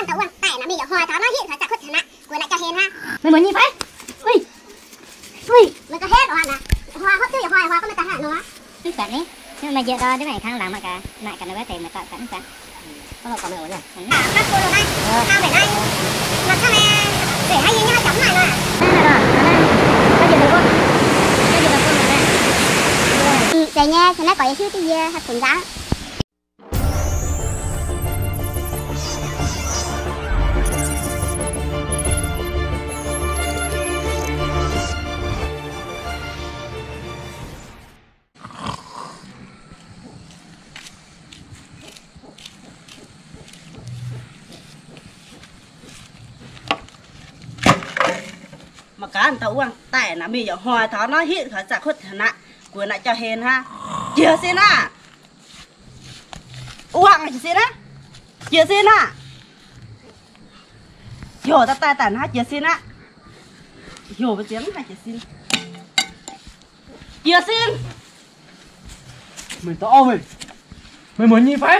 Dauh wuov daaih naaic mingh yaac hnoi taux naaiv hitv taux zaqc kuotv taux naaiv, guoqv naaic jauv-hlen hnangv. Meih muonz nyei fai? Ui, ui, meih ga'hlen oc naaic, hnoi hopv duqv yaac hnoi, hnoi gorngv meih daaih hnangv nor. Mv baac ni, meih njiec ndau ndiev maengx kangv laangz mangc gaax, naaic gaax ninh wuov deix meih dauh gaax mv baac. Zeiz nyei, caux naaiv gorx yie hiuv duqv yie haih funx nzangv. Mangc gaax dauh wuov daaih naaic mingh yaac hnoi taux naaiv hitv taux zaqc kuotv taux naaic, guoqv naaic jauv-hlen hnangv. Jiez sin aqv. Wuov jiez sin aqv. Jiez sin aqv. Heuc daaih daaih daaih hnangv jiez sin aqv. Heuc mbuo ziex hnangv jiez sin. Jiez sin. Meih dauh auv meih, meih muonz nyei fai?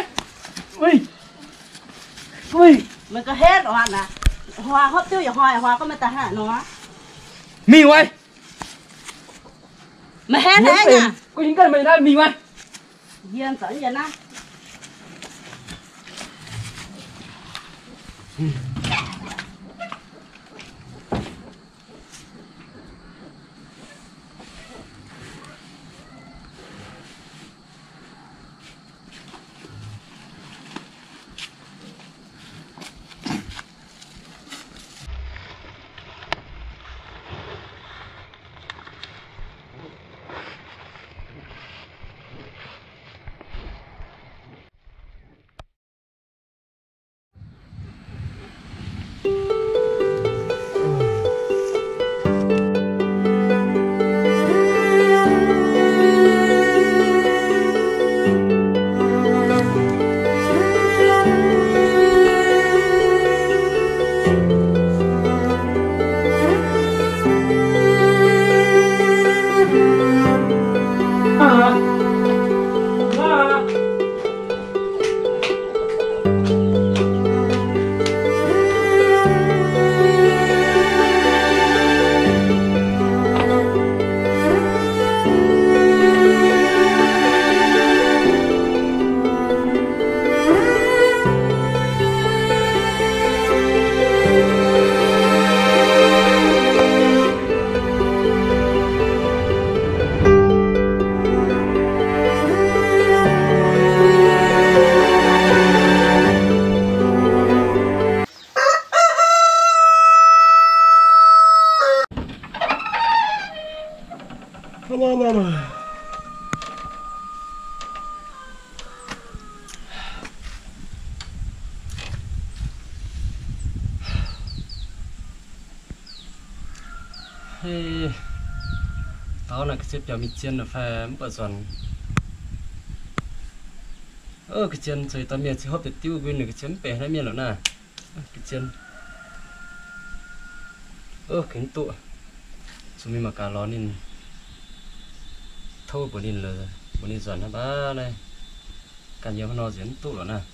Ui, ui, meih ga'hlen oc naaic, hnoi hopv duqv yaac hnoi, hnoi gorngv meih daaih hnangv nor. Mingh wuov. Meih hlen haaix nyungc? Guv hingh ganh meih naaiv mingh wuov. Yie zoux yie naaiv. Hei, taux naaic ga'zien biaux mingh zien fai mv buatc nzuonx. Ga'zien zueiz dauh mienh cingx hopv deix diuv nquin, ninh ga'zien mv benx haaix mienh lorqc naaic. Ga'zien, gengh mv duqv. Zuqc mingh mangc gaax lorz ninh, tov mbuox ninh, mbuox ninh nzuonx hnangv baav naaiv. Ganh yiem haaix nor nzengc mv duqv lorqc naaiv.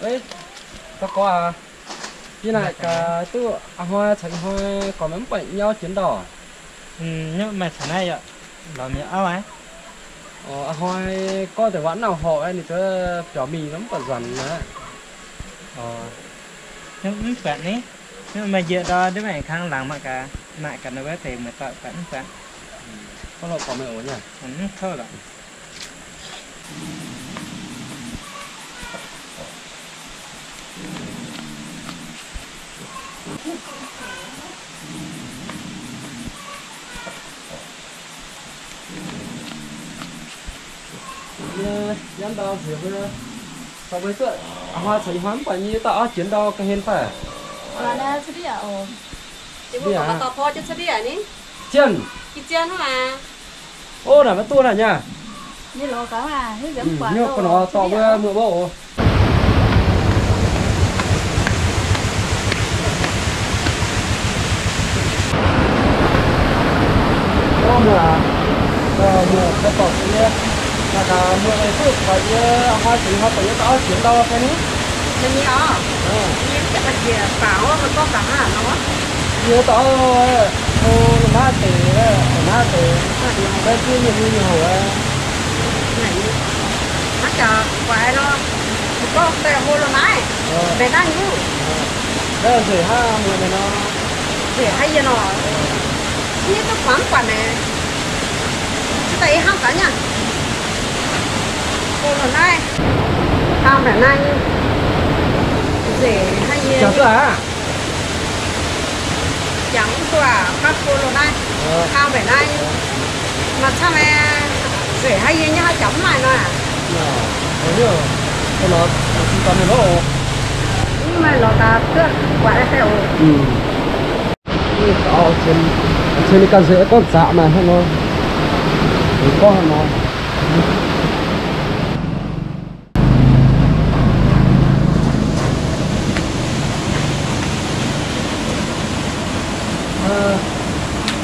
Ê, gorx gorx aac, yie naaic gaax duqv a'hnoi caux ih hnoi gorx maiv buatc nyauv jiex ndau. Nyungc maaih caux naaiv yaac lorz mienh auv aqv. A'hnoi gorngv deix waac nauc horc, ninh ziouc biaux mingh nor mv buatc nzuonx aqv. Mv buatc ni, meih njiec ndau ndiev maengx kangv laangz mangc gaax, naaic gaax wuov deix meih dauh buatc mv buatc. Gorngv lorqc, gorngv meih oc nyei. Mv kouv lorqc. Yie, yie ndau nziex mbuo, caux mbuo duqv hnoi caux ih hnoi mv baac nyei dauh auv jiex ndau ga'hlen fai? Zienv. Ov, naaic maiv duqv naaic nyei. Nyuoqc gu'nor dorh mbuo muoz mbuo oc. Ov, muoz aac, muoz, muoz dorh yie, naaic gaax muoz meih duqv buatc yie hnoi caux ih hnoi buatc yie dauh auv jiex ndau fai ni? Yie dauh auv, o, loz-naaiv deix, loz-naaiv deix, maiv zuqc mienh nyei hoc aqv. Naaiv jaax guaix nor, gorngv daaih hlo loz-naaiv, mbenc naaiv nyungc. Naaiv nzueic hnangv muoz mienh nor. Nzueic haic yie nor. Yie duqv buatc mv buatc naaic. Cingx daaih yie hnamv gaax nyei. Hlo loz-naaiv, hnangv mbenc naaiv nyungc. Nzueic hnangv yie. Jangx duqv aqv. Jangx mv duqv aqv, gapv hlo loz-naaiv, hnangv mbenc naaiv nyungc. Maaih camv, nzueic hnangv yie nyei hnangv jangx mv maaih nor. Mv maaih lorz daaih duqv buatc daaih oc. Cien ninh ganh se gorngv zaqc maaih hnangv nor. Gorngv hnangv nor.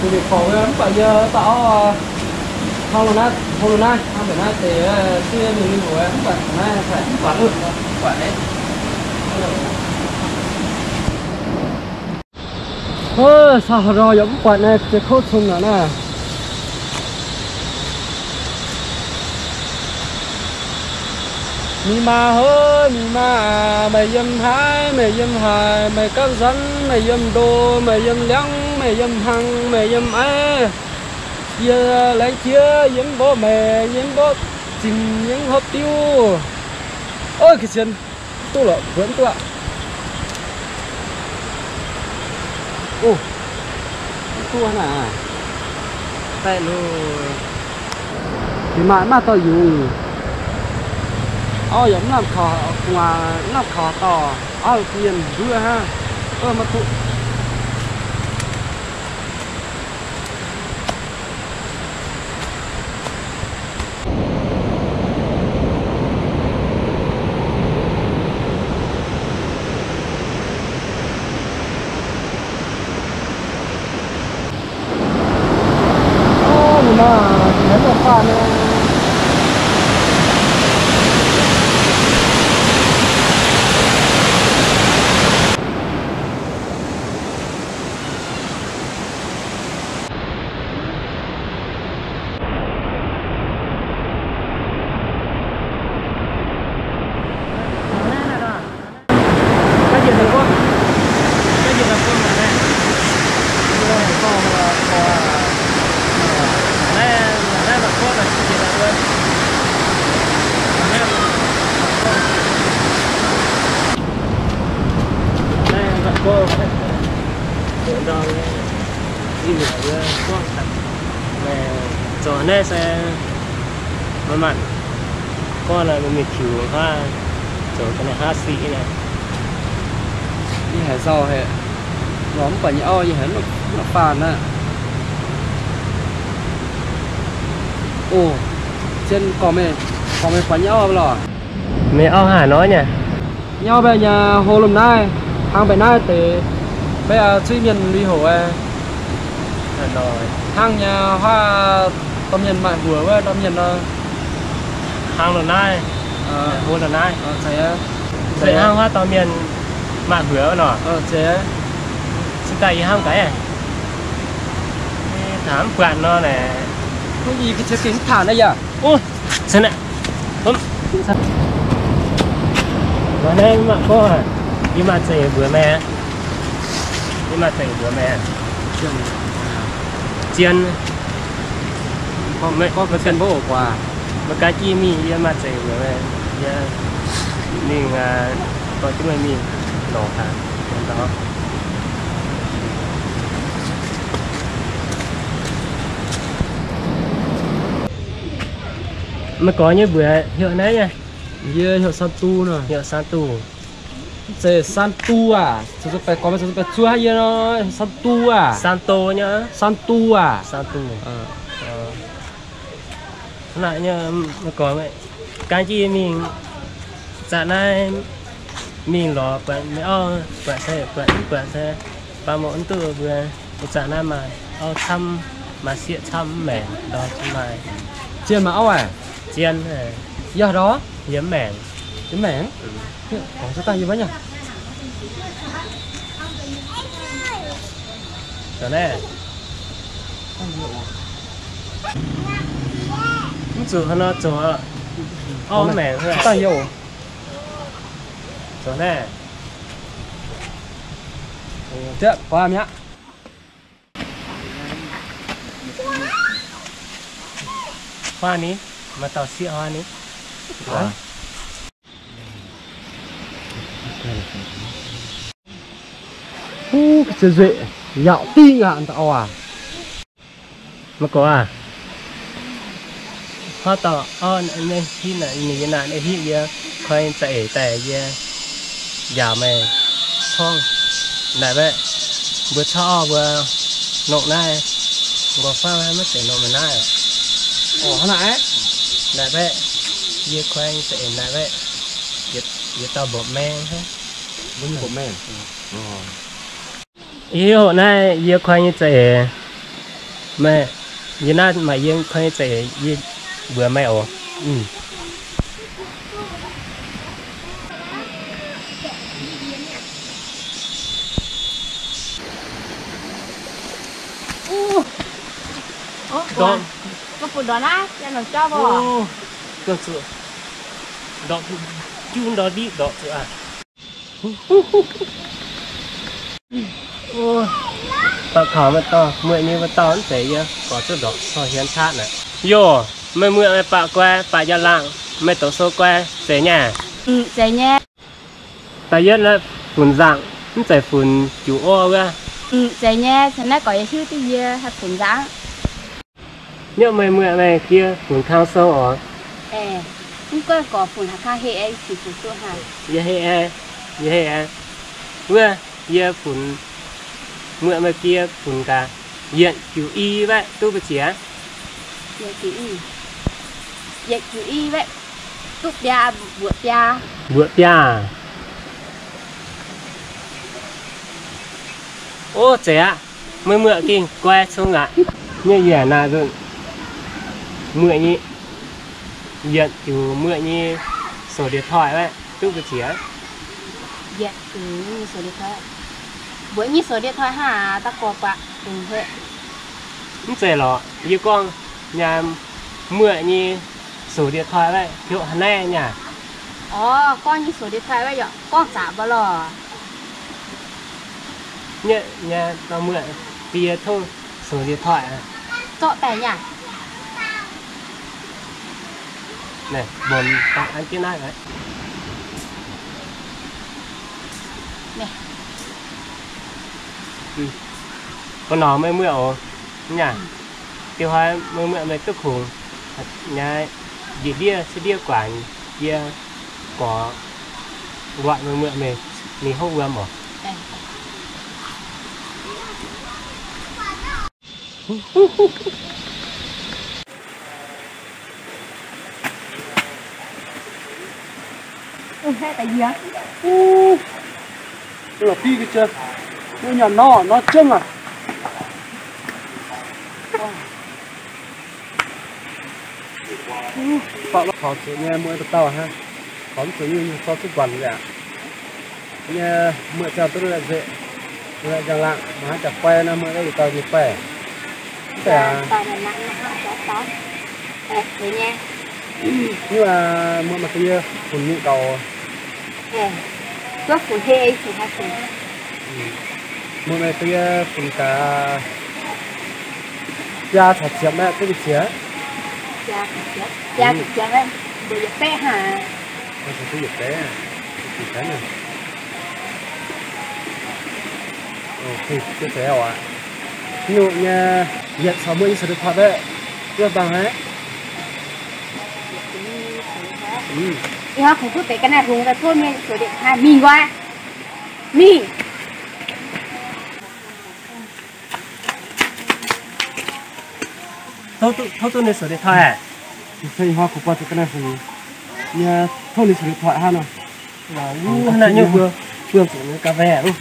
Mingh korc mv baac yie dauh auv hnangv loz-naaiv, hnangv loz-naaiv, hnangv mbenc naaiv deix, duqv mingh mingh hoc mv baac naaiv mv baac, mv baac. Ov, saax haaix nor yaac mv buatc naaiv, ziex kouv cong naaic naaiv. Mingh maah, hov, mingh maah aac, meih yiem haaix, meih yiem haaix, meih gapv nzanv, meih yiem ndo, meih yiem liangv, meih yiem hlang, meih yiem aiv. Yie laengz jiex, yie mv mborqv meih, yie mv mborqv zinh, yie mv hopv diuv. Ov, ga'sienx, duqv lorqc, mbuo mv duqv aqv. Ov, mv duqv naaic. Deix maaih, maaih dorh yungz. Auv yaac mv lamh kaux, gu'nguaaz mv lamh kaux dorh, auv mienh nduov hnangv. Ov, maiv duqv. Zoux naaiv se maaih mangc gorngv mingh tiux haav, zoux ga'naaiv haav sic naaic. Yie haiz nzauh haic, lorz mv buatc nyei auv yie haiz mv faanh aqv. O, zien gorngv meih, gorngv meih buatc nyei auv lorqc. Meih auv haaix nor nyei? Nyei auv mbaeqc nyei, hlo lomh naaiv, hnangv mbaeqc naaiv deix, mbaeqc cuiv mienh lui-hoc aqv. Hnangv nyei huaav, dorh mienh maaih mbuoqc wuov dorh mienh nor. Hnangv lomh naaiv, hlo lomh naaiv. Zeiz hnangv huaav dorh mienh maaih mbuoqc wuov nor. Zeiz. Cingx daaih yie hnamv gaax, taux mv buatc nor naaic. Mv i ga'cie gengh mv taanc naaiv yaac. Naaiv mv maaih gorngv, yie maaih zeic mbuoqc meih. Yie maaih zeic mbuoqc meih. Zien. Gorngv, gorngv zien mbuo oc guaax. Meih gaax jienv mingh yie maaih zeic mbuoqc meih. Yie mingh, dorh jienv meih mingh lorz gaax. Meih gorx nyei mbuox heuc naaiv nyei? Yie heuc San Du nor. Heuc San Du. Mv zeiz San Du aac? Zoux baeqc gorx, zoux baeqc zuov yie nor, San Du aac? San Do nyei. San Du aac? San Du. Hnangv naaic nyei, meih gorx, gan jienv yie mingh zaqc naaiv mingh lorz buatc meih auv buatc se buatc mv buatc se, baac mouc mv duqv mbuo. Ih zanc naaiv maaih auv camv, maaih sieqv camv, mv maengc ndau maaih. Zien maaih auv aac? Zien. Yie ndau? Yie mv maengc. Yie mv maengc? Gorngv cuotv dangh yie maiv nyanc. Zoux naaiv. Mv zuqc haaix nor zoux. Auv mv maengc. Cuotv dangh yie oc. Zoux naaiv. Diev, buatc mi'aqv. Huaav ni, maaih dauh sieqv huaav ni. Huv, ga'sie nzueih yaac dingh aqv, dauh aac. Meih gorx aac, huaav dauh auv, ninh yie naaic, ninh yie koi za'eix daaih yie njaaux meih cong naaic baeqv. Mbuo caux auv mbuo nongh naaiv, mbuo faanv maiv zeiz nongh meih naaiv. Orqc, hnangv naaic. Naaic baeqv, yie koi za'eix naaic baeqv, yietc dauh mbopv maeng. Mbuo nyei mbopv maeng. Ih hoc naaiv yie koi nyei za'eix, meih, yie naaiv maaih yie koi nyei za'eix, yie mbuox meih oc. Ndortv, ndortv zuqc, ndortv diqv ndortv zuqc aac. Baac kaux maiv dorh, muoqv nyei wuov dauh mv zeiz yie gorx duqv ndorqc corc hienx qaqv naaic. Yoh, meih muoqv meih baac guai, baac njang-laangc, meih doqc sou guai, zeiz nyei? Zeiz nyei. Da'yietv naaiv funx nzangc, mv zeiz funx juqc orv wuov. Zeiz nyei, caux naaiv gorx yie hiuv duqv yie haih funx nzangc. Nyoqv meih muoqv meih gie funx kang sou oc. Mv gunv gorx funx haaix kang heh, yie heh, yie heh. Wuov, yie funx, muoqv meih gie funx gaax, yietc juqc i waeqv duqv mbu'ziex? Yietc juqc i, yietc juqc i waeqv duqv biaa, mbuoqc biaa. Mbuoqc biaa. Ov, zeiz aqv. Meih muoqv gengh guai cong aqv. Nyei yie naaic nzunc, muoqv nyei, yietc juqc muoqv nyei sổ điện thoại waeqv duqv mbu'ziex? Yietc juqc nyei sổ điện thoại. Mbuoqc nyei sổ điện thoại hnangv aac, da'gorx baac dungx heh. Mv zeiz lorqc, yie gorngv nyei, muoqv nyei sổ điện thoại waeqv heuc haaix naaiv nyei aac? Orv, gorngv nyei sổ điện thoại waeqv yaac gorngv zaqc mbuo lorqc. Nyei, nyei, dauh muoqv, bie tov sổ điện thoại aqv. Zorqv daaih nyei aac? Naaiv, mbuo dangh an jienv naaiv. Mbuo nor meih muoqv oc. Nyei, diuh hnoi meih muoqv meih duqv kungx nyei, njiec ndiev se ndiev guangc yie gorx nquatc meih muoqv meih, ninh hopv wuom oc. La'biqv ga'jiex, wuov nyanc nor, nor jengv aac. Baac la'biqv taux zuqc nyei muoqv dauh hnangv, taux mv zuqc nyei so zuqc guangc nzengc aqv. Nyei muoqv ziangh duqv nzengc, nzengc njang-laangc, mangc haaix jaax guai nor, muoqv yietc dauh nyei guai. Mv zeiz aac. Nyei muoqv maaih deix yie funx nyei gaux. Muoqv maaih deix yie funx gaax biaa caux ziepc aeqv, duqv mbu'ziex? Biaa caux ziepc, biaa caux ziepc aeqv, mbuo yietc baeqv hnangv. Nyungc nyei, yietc caux muoqv nyei sổ điện thoại aeqv, duqv dangh haic. Ih hnoi kungx duqv deix ga'naaiv hungx daaih tov mienh sổ điện thoại mingh nqoi. Mingh. Tov duqv ninh sổ điện thoại aqv. Ih hnoi kungx buatc ga'naaiv hungx, yie tov ninh sổ điện thoại hnangv nor. Hnangv naaiv nyungc mbuo, mbuo zuqc ninh ga'naaiv vaeqv.